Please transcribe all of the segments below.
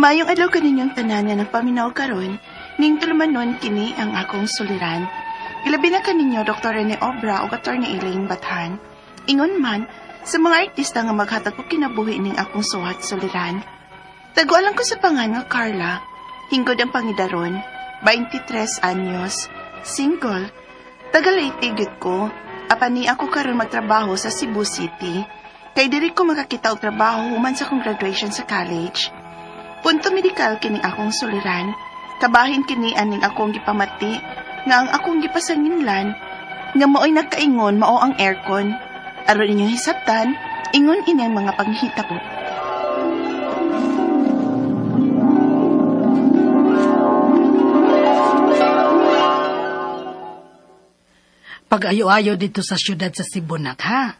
Maayong adlaw kaninyong tanan nga nagpaminaw karon, ning tulumanon kini ang akong suliran. Ilabi na kaninyo Dr. Rene Obra ug Attorney Elaine Bathan. Ingon man sa mga artista nga maghatag og kinabuhi ning akong suwat suliran. Tagualan ko sa pangan nga Carla, hinggod ang pangidaron, 23 anyos, single, taga Leyte gyud ko, apan ni ako karon magtrabaho sa Cebu City. Kay diri ko makakita og trabaho human sa akong graduation sa college. Punto medikal kining akong suliran. Kabahin kini aning akong gipamati nga ang akong gipasanginlan nga mao'y nagkaingon mao ang aircon. Aron inyong hisabtan, ingon ini ang mga panghitabo. Pag-ayo-ayo dito sa siyudad sa Cebu, nak, ha?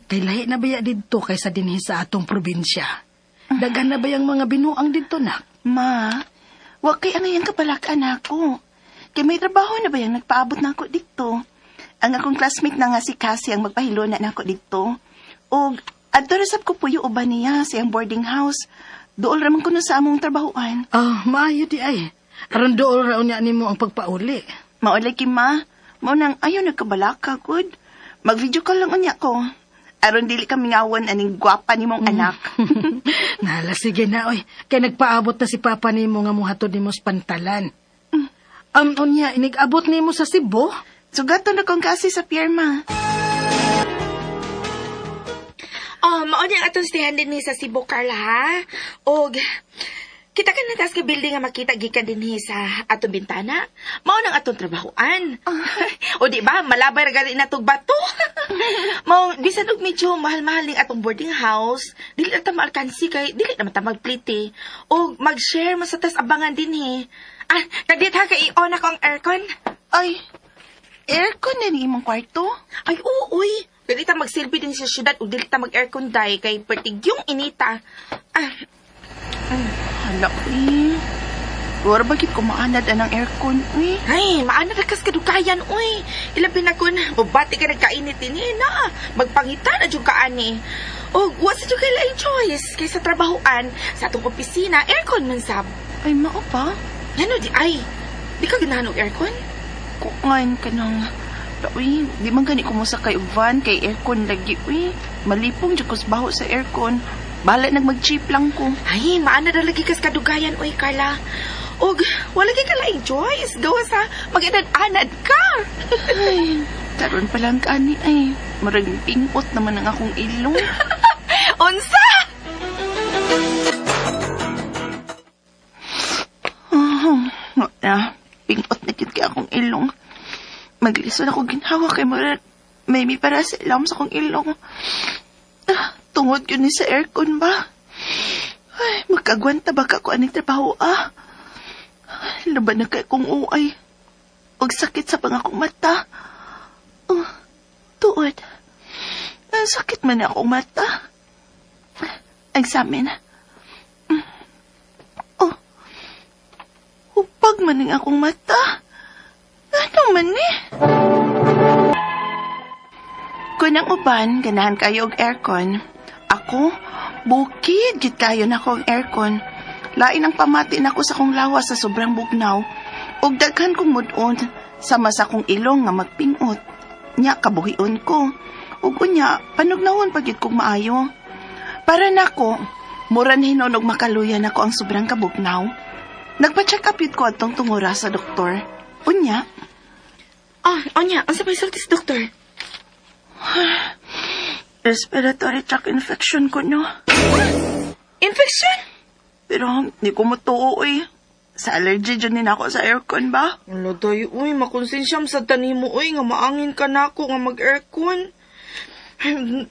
Kay lahi na baya dito kaysa dinhi sa atong probinsya. Daghan na ba yung mga binuang dito, nak? Ma, wa kay angayang kabalakan ako. Kay may trabaho na ba yung nagpaabot na ako dito? Ang akong classmate na nga si Cassie ang magpahilo na nako dito. Og adto ra sab ko puyo uban niya sa iyang boarding house. Duol ra man kuno sa among trabahoan. Oh, maayo di ay. Aron duol ra unya nimo ang pagpauli. Mao lagi ma, mao nang ayaw nagkabalaka gud. Mag-video call lang unya ko. Aron dili kami ngawan aning gwapa nimong anak. Nala, sige na, oy. Kay nagpaabot na si Papa nimo nga muhatod nimo sa pantalan. Unya, inig-abot nimo sa Cebu? Sugaton na kong kasi sa pier, ma. Oh, mao ni ang atong stayhan dinhi sa Cebu, Carla, ha? Og kita ka na taas ka building nga makita gikan dinhi sa atong bintana. Mao nang atong trabahoan. O di ba, malabay ra gani natog bato. Mao bisan og medyo mahal-mahal ning atong boarding house, dili na ta maalkansi kay dili na man ta magplite. Og mag-share man sa tas abangan dinhi. Ah, kadit ha kay i-on ako ang aircon. Ay, aircon na ni imong kwarto? Ay, oo, uy. Dili ta magsilbi din sa syudad ug dili ta mag-aircon day kay pertigyong inita. Ah, Hala, uy. Wala ba gid ko maanad anang aircon, uy? Ay, maana ra kas kadugayan, uy. Ilabi na kun, bati ka nagkainit dinhi na. Magpangita na jud ka ani. Og wa sa jud kay laing choice kay sa trabahoan sa atong opisina, aircon man sab. Ay, mao pa? Ngano di ay? Di ka ganahan og aircon? Kuan ka nang... Uy, di man gani ko mosakay og van kay aircon lagi, uy. Malipong jud ko sa baho sa aircon. Bahala nag mag-jeep lang ko. Ay, maana ra lagi kas kadugayan, uy, Carla. Og wala kay ka laing choice. Gawa sa mag-anad-anad ka. Ay, karon pa lang kaani ay. Murag pingot naman ang akong ilong. Unsa? Ah, pingot na gyud kay akong ilong. Maglisod ako ginhawa kay murag may mi para sa ilam sa akong ilong. Ah, tungod yun ni sa aircon ba? Ay, magkagwanta ba ka ko aning trabaho ah? Laban na kay kong uay. Og sakit sa pangakong mata. Oh, tuod. Ang sakit man akong mata. Examine. Oh, upag man ang akong mata. Ano man eh? Kung ang uban, ganahan kayo og aircon. Ako, bukid gid kayo na ko ang aircon. Lain ang pamati nako sa kong lawas sa sobrang bugnaw. Og daghan kong mudon sama sa kong ilong nga magpingot. Nya kabuhion ko. Ug unya panugnawon pa gyud kong maayo. Para nako, mura na hinuon og makaluya nako ang sobrang kabugnaw. Nagpa-check up yun ko atong tungura sa doktor. Unya, Ah, unya, unsa may sulti sa doktor? Respiratory tract infection ko no. Infection? Pero di ko motuo eh. Sa allergy dyan din ako sa aircon ba? Wala tayo, uy, makonsensya sa tanimo, uy, nga maangin ka na ako nga mag-aircon.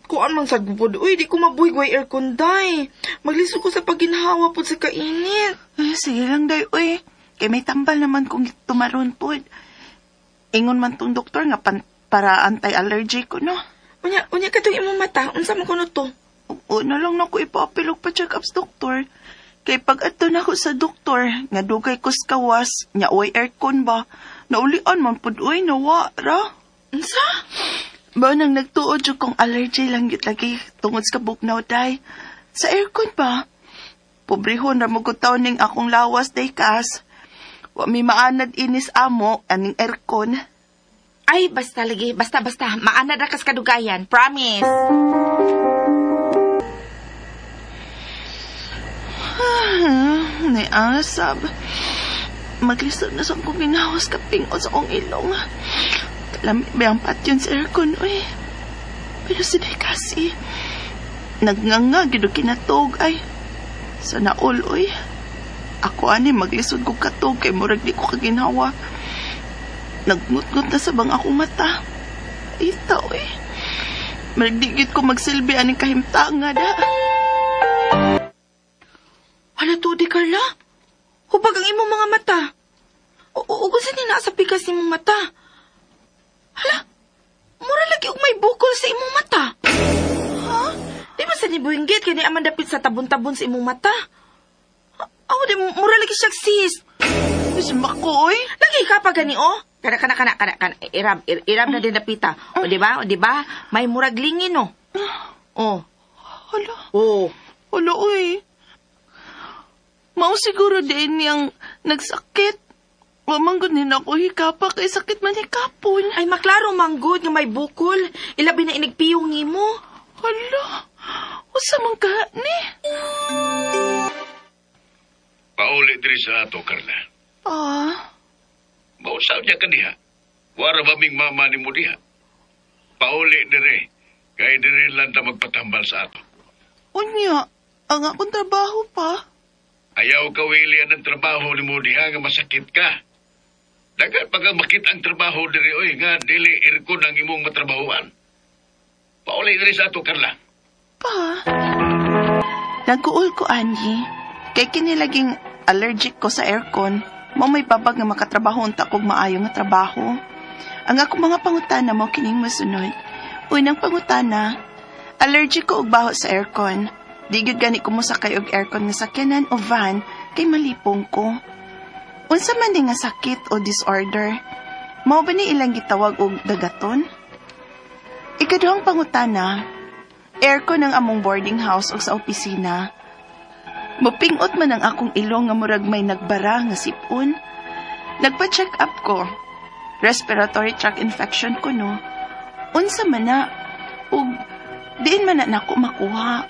Kuan man sa gupod, uy, di ko mabuhi way aircon, day. Maglisod ko sa paginhawa po sa kainit. Ay, sige lang, day, uy. Kay may tambal naman kung tumaron po. Ingon man tong doktor nga para anti-allergy ko, no? Unya, unya katong imong mata, unsa man kuno to? Una lang nako ipapilog pa check up sa doktor. Kay pag adto nako sa doktor, nga dugay ko sa kawas, nya uy aircon ba? Naulian man pud uy, nawa ra. Unsa? Ba nang nagtuod jud kong allergy lang gyud lagi tungod sa kabugnaw day. Sa aircon ba? Pobrehon ra mo taon ning akong lawas day kas. Wa mi maanad inis amo aning aircon. Ay, basta lagi. Basta, basta. Maanad ra kas kadugayan. Promise. Nay asab. Maglisod na sa akong ginawas kapingot sa akong ilong. Kalamit ba ang patyon sa aircon, uy. Pero si Day kasi, nagnganga gid og kinatog ay. Sa naol, uy. Ako ani maglisod kog katog kay murag di ko kaginhawa. Nagngut-ngut na sa bang akong mata. Ita, uy. Murag di gyud ko magsilbi aning kahimtanga da. Hala to, di Carla. Hubag ang imong mga mata. O kung saan ni sa pikas imong mata. Hala, mura lagi og may bukol sa imong mata. Ha? Di ba sa ni buhinggit kay ni aman dapit sa tabon-tabon sa imong mata? Aw, di mura lagi siya sis. Bismako, oy. Lagi ka pa gani, oh. Kana, kana, kana, kana, kana. Irab, irab na din dapita. O, di ba? O, di ba? May murag lingin, oh. Oh. Hala. Oh. Hala, oy. Mao siguro din niyang nagsakit. Wa man gud ni ako hikapa kay sakit man hikapon. Ay, maklaro manggod nga may bukol. Ilabi na inigpiyong nimo. Hala. Usa man ka ni? Pauli diri sa ato, Carla. Ah, Mausaw niya ka diha. Wara ba ming mama ni mo diha? Pauli diri. Kay diri lang ta magpatambal sa ato. Unya, ang akong trabaho pa. Ayaw ka, Willie, ang trabaho ni mo diha nga masakit ka. Dagat pag makita ang trabaho diri, oy, nga dili aircon ang imong matrabahuan. Pauli diri sa ato, Carla. Pa. Nagkuul ko, Angie. Kay kini laging allergic ko sa aircon. Mo may babag nga makatrabaho unta kog maayo nga trabaho. Ang akong mga pangutana mo kining mosunod. Unang pangutana, allergic ko og baho sa aircon. Di gyud gani ko mosakay og aircon nga sakyanan o van kay malipong ko. Unsa man ni nga sakit o disorder? Mao ba ni ilang gitawag og dagaton? Ikaduhang pangutana, aircon ang among boarding house o sa opisina. Mupingot man ang akong ilong nga murag may nagbara nga sipon. Nagpa-check up ko. Respiratory tract infection ko, no. Unsa man na, ug diin man na nako makuha.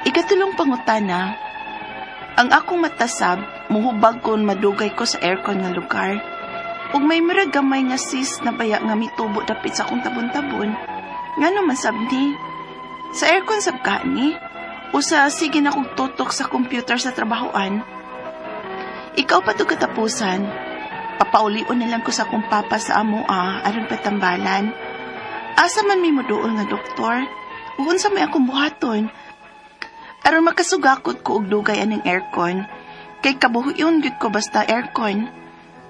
Ikatulong pangutana, ang akong matasab, muhubag kon madugay ko sa aircon nga lugar. Ug may murag gamay nga sis na baya nga mitubo dapit sa akong tabon-tabon. Ngano man sab ni? Sa aircon sab ka ni? O sa sige na kong tutok sa computer sa trabahoan? Ikaw pa to katapusan. Papaulion na lang ko sa akong papa sa amo aron patambalan. Asa man may moduol nga doktor? Ug unsa may akong buhaton? Aron makasugakot ko og dugay aning aircon. Kay kabuhion gyud ko basta aircon.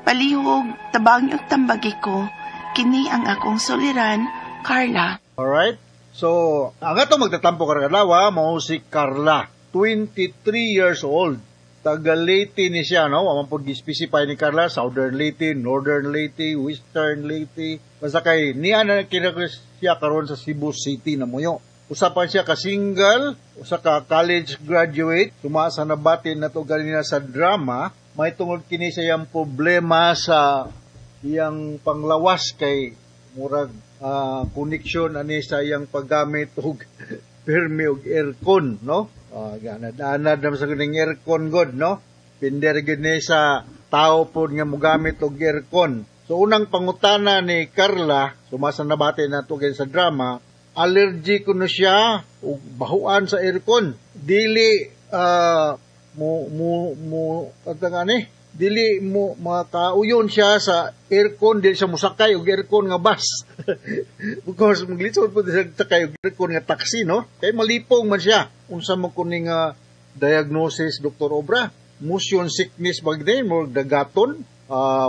Palihog, tabangi og tambagi ko. Kini ang akong suliran, Carla. Alright? So, ang atong magtatampo karong adlaw mao si Carla, 23 years old. Taga Leyte ni siya, no? Wa man pud gi-specify ni Carla, Southern Leyte, Northern Leyte, Western Leyte. Basta kay niya na kina siya karon sa Cebu City na muyo. Usa pa siya ka single, usa ka college graduate, tuma sa nabati na to ganina sa drama, may tungod kini sa iyang problema sa iyang panglawas kay murag connection ani sa iyang paggamit og permi og aircon, no? Ganad-anad naman sa kuning aircon god, no? Pinder gid ni sa tao pod nga mogamit og aircon. So unang pangutana ni Carla, sumasa nabati na to sa drama, allergy kuno siya og bahuan sa aircon. Dili mo mo mo katang ani dili mo makauyon siya sa aircon, dili siya mosakay og aircon nga bus. Because maglisod po siya sakay og aircon nga taxi, no? Kay malipong man siya. Unsa man kuning diagnosis, Dr. Obra? Motion sickness ba gid mo dagaton?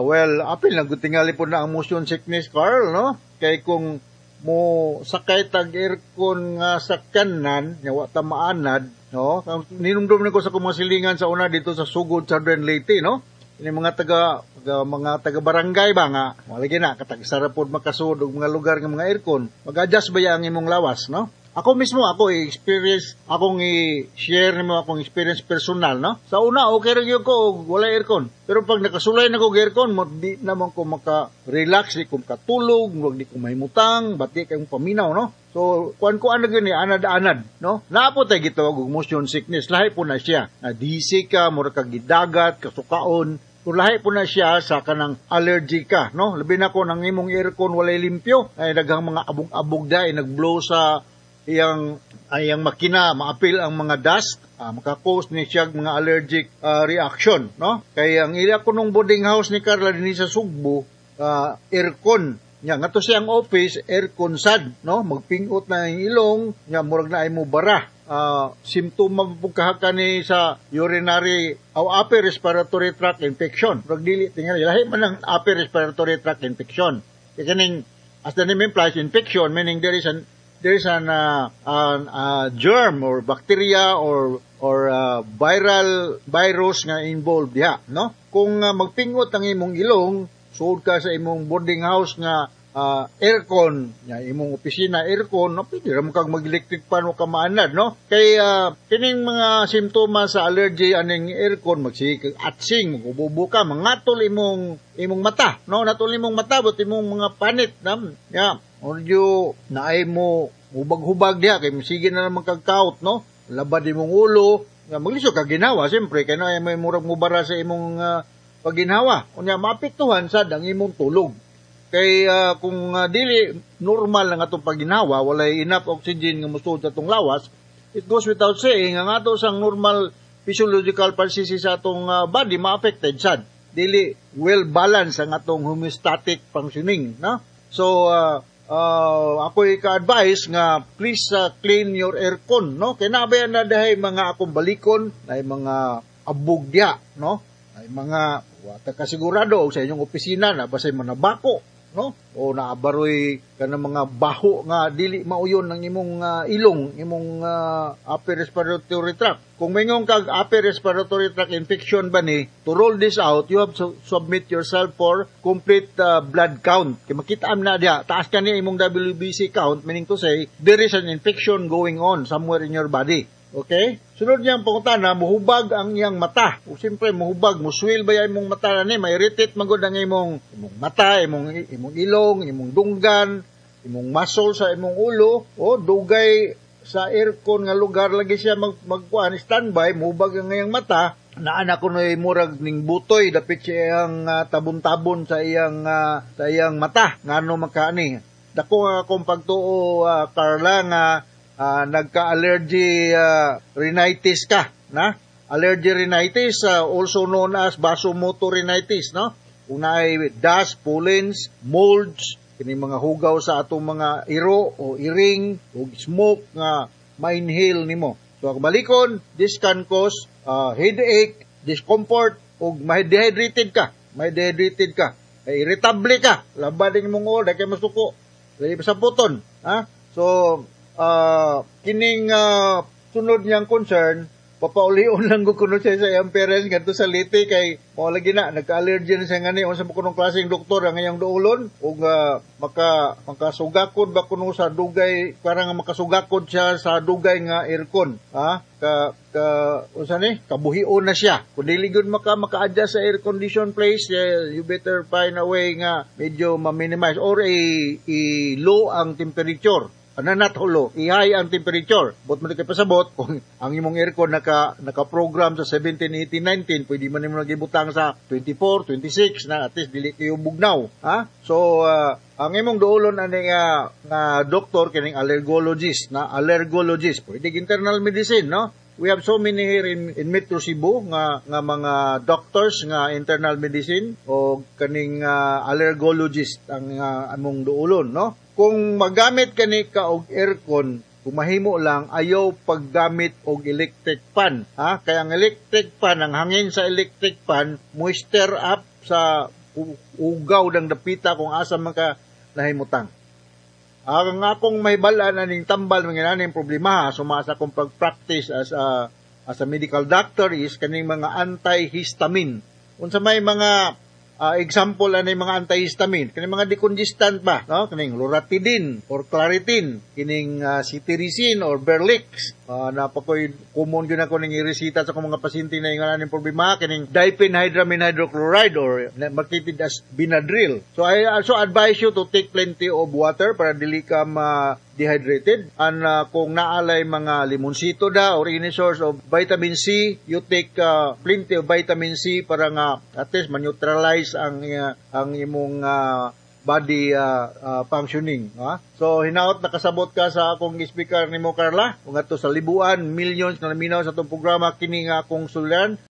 Well, apil na gud tingali po na ang motion sickness, Carl, no? Kay kung mo sakay tag aircon nga sakyanan nya wa ta maanad, no? Ninumdum ni ko sa akong mga silingan sa una dito sa Sugod, Southern Leyte, no? Ini mga taga, taga mga taga barangay ba nga wala na katagsara pod makasud og mga lugar nga mga aircon, mag-adjust ba ya ang imong lawas, no? Ako mismo, ako experience, akong i-share nimo akong experience personal, no? Sa una, okay ra gyud ko og wala aircon. Pero pag nakasulay na ko og aircon, mo di naman ko maka-relax, di ko makatulog, wag di ko mahimutang, bati kayong paminaw, no? So, kuan ko ano gyud ni anad-anad, no? Naa po tay gitawag og motion sickness, lahi po na siya. Na dizzy ka, mura ka gidagat, kasukaon, kung lahi po na siya sa kanang allergy ka, no? Labi na ko nang imong aircon walay limpyo, ay daghang mga abog-abog da, ay nag-blow sa iyang ayang makina, maapil ang mga dust, maka-cause ni siya mga allergic reaction, no? Kay ang ila ko nung boarding house ni Carla dinhi sa Sugbo, aircon. Nya ngadto siyang office, aircon sad, no? Magpingot na ang ilong, nya murag na ay mo bara. Simptoma po kahaka ni sa urinary o upper respiratory tract infection. Murag dili tingali lahi man ang upper respiratory tract infection. Kay kaning, as the name implies, infection, meaning there is an germ or bacteria or viral virus nga involved diha, no? Kung magpingot ang imong ilong, suod ka sa imong boarding house nga aircon nya, imong opisina aircon, no, pwede ra man kag mag-electric fan o ka maanad, no? Kay kining mga simptomas sa allergy aning aircon, magsige kag atsing, magububo ka, mangatol imong imong mata, no? Natol imong mata but imong mga panit na ya medyo naay mo hubag-hubag diha kay sige na naman kag kaut, no? Labad imong ulo nga maglisod ka ginawa, siyempre kay naay may murag mubara sa imong pagginhawa. Unya maapektuhan sad ang imong tulog kay kung dili normal ang atong pagginhawa, walay enough oxygen nga mosulod sa atong lawas. It goes without saying ang ato sang normal physiological processes sa atong body ma-affected sad, dili well balanced ang atong homeostatic functioning, no? So ako'y ka-advise nga please clean your aircon, no? Kay nabayan na dahay mga akong balikon ay mga abog diha, no? Ay mga wata ka sigurado sa inyong opisina na basay manabako, no? O naabaroy kanang mga baho nga dili mauyon ng imong ilong, imong upper respiratory tract. Kung mingon kag upper respiratory tract infection ba ni, to roll this out, you have to submit yourself for complete blood count. Kay makita am na diha, taas kani imong WBC count, meaning to say, there is an infection going on somewhere in your body. Okay? Sunod niyang pangutana, muhubag ang iyang mata. O siyempre, muhubag, muswil ba yan imong mata na ni? Ma-irritate magod ang imong mata, imong ilong, imong dunggan, imong muscle sa imong ulo. O, dugay sa aircon nga lugar lagi siya magkuan, standby, muhubag ang iyang mata. Naana ko na murag ning butoy dapit siya iyang tabon-tabon sa iyang mata ngano makaani. Dako nga akong pagtuo, Carla, nga nagka-allergy rhinitis ka na. Allergy rhinitis, also known as vasomotor rhinitis, no? Unay dust, pollens, molds, kini mga hugaw sa atong mga iro o iring o smoke nga ma-inhale nimo. So ang balikon, this can cause headache, discomfort ug ma-dehydrated ka. Ma-dehydrated ka. Ay, irritable ka. Labad ang imong ulo, kay masuko. Dili sa puton, ha? So kining sunod niyang concern, papaulion lang ko kuno siya sa iyang parents ngadto sa Leyte kay mao lagi na nagka-allergy na siya ngani. Unsa mo kunong klaseng doktor ang iyang duolon ug makasugakod ba kuno sa dugay, para nga makasugakod siya sa dugay nga aircon, ha? Ka unsa ni kabuhion na siya. Kung dili gyud maka-adjust sa air condition place, eh, you better find a way nga medyo ma-minimize or i low ang temperature, ano, not low, i-high ang temperature. But mo kay pasabot, kung ang imong aircon naka-program sa 17, 18, 19, pwede man nimo nagibutang sa 24, 26 na at least dili kayo bugnaw. Ha? So, ang imong duolon ani nga doktor kining allergologist na allergologist, pwede internal medicine, no? We have so many here in Metro Cebu nga mga doctors nga internal medicine o kaning allergologist ang among duolon, no? Kung magamit kani ka og aircon, kung mahimo lang ayaw paggamit og electric fan, ha? Kaya ang electric fan, ang hangin sa electric fan moisture up sa ugaw ng dapita kung asa man ka nahimutang. Ang akong mahibal-an aning tambal mga aning problema, ha, suma sa akong pag-practice as a medical doctor is kaning mga antihistamine. Unsa may mga Example ani mga antihistamine, kining mga decongestant ba, no? Kining loratadine or Claritin, kining cetirizine or Berlix. Napakoy common gyud ako ning iresita sa akong mga pasyente na ingon aning problema, kining diphenhydramine hydrochloride or marketed as Benadryl. So I also advise you to take plenty of water para dili ka ma dehydrated. And kung naalay mga limonsito da or any source of vitamin C, you take plenty of vitamin C para nga at least ma-neutralize ang imong body functioning. Ha? So hinaot nakasabot ka sa akong speaker nimo, Carla. Kung ato sa libuan, millions na naminaw sa atong programa, kini nga akong suliran.